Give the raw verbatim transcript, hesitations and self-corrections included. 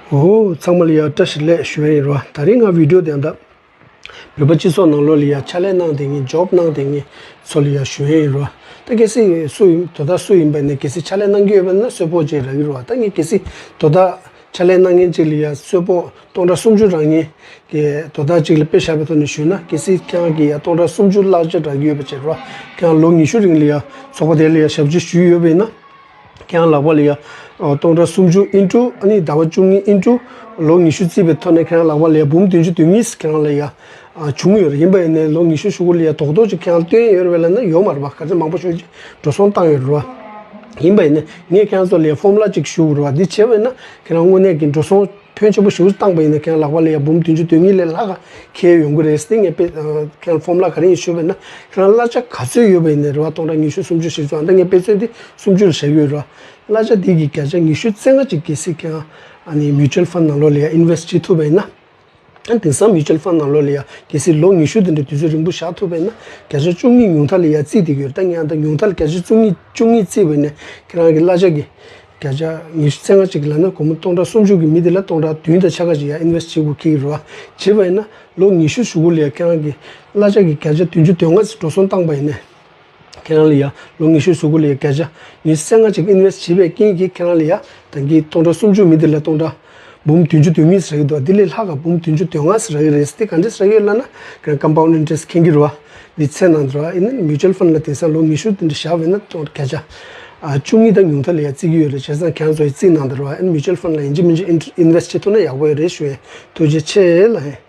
ཨོ། ཚང་མ་ལ་ཡ་བཀྲ་ཤིས་བདེ་ལེགས་ཞུ་ཡ་ཡིན་རོ། ད་རིང་ང་བི་ཌིའོ་དེ་འདྲ་བོད་པ་སྤྱི་ཚོགས་ནང་ལོགས་ལ་ཡ་ཕྱག་ལས་གནང་བསྡད་མཁན་ཇོབ་གནང་བསྡད་མཁན་ཚོ་ལ་ཡ་ཞུ་ཡ་ཡིན་རོ། ད་གལ་སྲིད་སུ་ཡིན་དོ་བདག་སུ་ཡིན་པ་ཡིན་ན་གལ་སྲིད་ཕྱག་ལས་གནང་གི་ཡོད་པ་ཡིན་ན་གསོལ་ཕོགས་ཅིག་རག་གི་རོ། ད་ངས་གལ་སྲིད་དོ་བདག་ཕྱག་ལས་གནང་མཁན་ཅིག་ལ་ཡ་གསོལ་ཕོགས་སྟོང་ཕྲག་སུམ་ཅུ་རག་མཁན་གྱི་དོ་བདག་ཅིག་ལ་དཔེ་བཞག་པའི་ཐོག་ནས་ཞུས་ན་གལ་སྲིད་ཁྱེད་རང་གིས་ཡ་སྟོང་ཕྲག་སུམ་ཅུ་གླ་ཆ་རག་གི་ཡོད་པ་བྱས་རོ། ཁྱེད་རང་ལོ་ཉི་ཤུ་རིང་ལ་ཡ་ཚོགས་པ་དེ་ལ་ཡ་ཞབས་ཕྱི་ཞུས་ཡོད་པ་ཡིན་ན། ཁྱེད་རང་ལག་པ་ལ་ཡ། ཨ། སྟོང་ཕྲག་སུམ་ཅུ་ཨིན་ཊུ་ཨ་ནི་ཟླ་བ་བཅུ་གཉིས་ཨིན་ཊུ་ལོ་ཉི་ཤུ་བརྩིས་པའི་ཐོག་ནས་ཁྱེད་རང་ལག་པ་ལ་ཡ་འབུམ་བདུན་ཅུ་དོན་གཉིས་ཁྱེད་རང་ལ་ཡ། ཨ། བྱུང་ཡོད་རེད། ཡིན་པ་ཡིན་ནའི་ལོ་ཉི་ཤུ་གཞུག་གུ་ལ་ཡ་རྡོག་རྡོག་ཅིག་ཁྱེད་རང་བཏོན་ཡོད་རེད་པས་ལབ་ན་ཡོད་མ་རེད་པ། ག་ཚོད་མང་པོ་ཞེ་པོ་ཅིག་འགྲོ་སོང་བཏང་ཡོད་རེད་པ། ཡིན་པ་ཡིན་ནའི་ངས་ཁྱེད་རང་ཚོ་ལ་ཡ་ཕོར་མུ་ལ་ཅིག་ཞུ་དགོས་རེད་པ། འདི་བྱས་པ་ཡིན་ན་ཁྱེད་རང་དངོས་གནས་ཀྱི་འགྲོ་སོང་ཕོན་ཆེན་པོ་ཞེ་པོ་བཏང་པ་ཡིན་ན་ཁྱེད་རང་ལག་པ་ལ་ཡ་འབུམ་བདུན་ཅུ་དོན་གཉིས་ལས་ལྷག་ག་འཁེལ་ཡོང་གི་རེད་ཟེར་ངས་དཔེ། ཨ། ཁྱེད་རང་ཕོར་མུ་ལ་ག་རེ་ཡིན་ཞུས་པ་ཡིན་ན་ཁྱེད་རང་གླ་ཆ་ག་ཚོད་ཡོད་པ་ཡིན་ནའི་རེད་པ། སྟོང་ཕྲག་ཉི་ཤུ་སུམ་ཅུ་ཞེ་ཙམ། ད་ངས་དཔེ་མཚོན་འདི་སུམ་ཅུ་ལ་བཞག་གི་ཡོད་རེད་པ། གླ་ཆ་འདི་གི་བརྒྱ་ཆ་ཉི་ཤུ་རྩ་ལྔ་ཅིག་གལ་སྲིད་ཁྱེད་རང་ཨ་ནི་མིའུ་ཅུ་ཨལ་ཕན་ཌི་ནང་ལོགས་ལ་ཡ་ཨིན་ཝེ་སི་ཊི་བྱེད་ཐུབ་པ་ཡིན་ན། ཨ། དེང་སང་མིའུ་ཅུ་ཨལ་ཕན་ཌི་ནང་ལོགས་ལ་ཡ་གལ་སྲིད་ལོ་ཉི་ཤུ་དེ་འདྲའི་དུས་ཚོད་རིང་པོ་བཞག་ཐུབ་པ་ཡིན་ན་བརྒྱ་ཆ་བཅུ་གཉིས་ཉུང་མཐའ་ལ་ཡ་བརྩིས་བསྡད་ཀྱི་ཡོད་རེད། ད་ངས་ཨ་ད་ཉུང་མཐའ་ལ་བརྒྱ་ཆ་བཅུ་གཉིས་བཅུ་གཉིས་བརྩིས་པ་ཡིན་ན་ཁྱེད་རང་གི་གླ་ཆ་གི་བརྒྱ་ཆ་ཉི་ཤུ་རྩ་ལྔ་ཅིག་ལབ་ན་སྒོར་མོ་སྟོང་ཕྲག་སུམ་ཅུ་གི་མི་དེ་ལ་སྟོང་ཕྲག་བདུན་དང་ཕྱེད་ཀ་ཅིག་ཡ་ཨིན་ཝེ་སི་ཊི་བྱེད་དགོས་ཀྱི་ཡོད་རེད་པ། བྱས་པ་ཡིན་ན་ལོ་ཉི་ཤུ་གཞུག་གུ་ལ་ཡ་ཁྱེད་རང་གི་གླ་ཆ་གི་བརྒྱ་ཆ་བདུན་ཅུ་དོན་ལྔ་ཙམ་འགྲོ་སོང་བཏང་པ་ཡིན་ན། ཁྱེད་རང་ལ་ཡ་ལོ་ཉི་ཤུ་གཞུག་གུ་ལ་ཡ་བརྒྱ་ཆ་ཉི་ཤུ་རྩ་ལྔ་ཅིག་ཨིན་ཝེ་སི་ཊི་བྱས་པའི་རྐྱེན་གྱིས་ཁྱེད་རང་ལ་ཡ་ད་གིན་སྟོང་ཕྲག་སུམ་ཅུ་མི་དེ་ལ་སྟོང་ཕྲག་འབུམ་བདུན་ཅུ་དོན་གཉིས་རག་གི་འདུག་དེ་ལས་ལྷག་ག་འབུམ་བདུན་ཅུ་དོན་ལྔ་རག་གི་རེད། དེ་ག་འདྲས་རག་གི་ཡོད་ལབ་ན་ཁྱེད་རང་ཀམ་པའུན་ཌི་ཨིན་ཊི་རེ་སི་ཊི་མཁྱེན་གྱི་རེད་པ། འདི་ཚད་ནང་དུ་རེད་པ། ཡིན་ན་མིའུ་ཅུ་ཨལ་ཕན་ཌི་ལ་དེང་སང་ལོ་ཉི་ཤུ་དེ་འདྲ་བཞག་པ་ཡིན་ན་སྟོང་བརྒྱ་ཆ་ཨ་བཅུ་གཉིས་དང་ཉུང་མཐའ་ལ་ཡ་བརྩི་གི་ཡོད་རེད། བྱས་ཙང་ཁྱེད་རང་ཚོ་ཡི་རྩིས་ནང་དུ་རེད་པ། ཨ་ནི་མིའུ་ཅུ་ཨལ་ཕན་ཌི་ལ་ཡིན་གཅིག་མིན་གཅིག་ཨིན་ཝེ་སི་ཊི་བྱེད་ཐུབ་ན་ཡག་པོ་ཡོད་རེད་ཞུ་ཡ། ཐུགས་རྗེ་ཆེ་ལགས།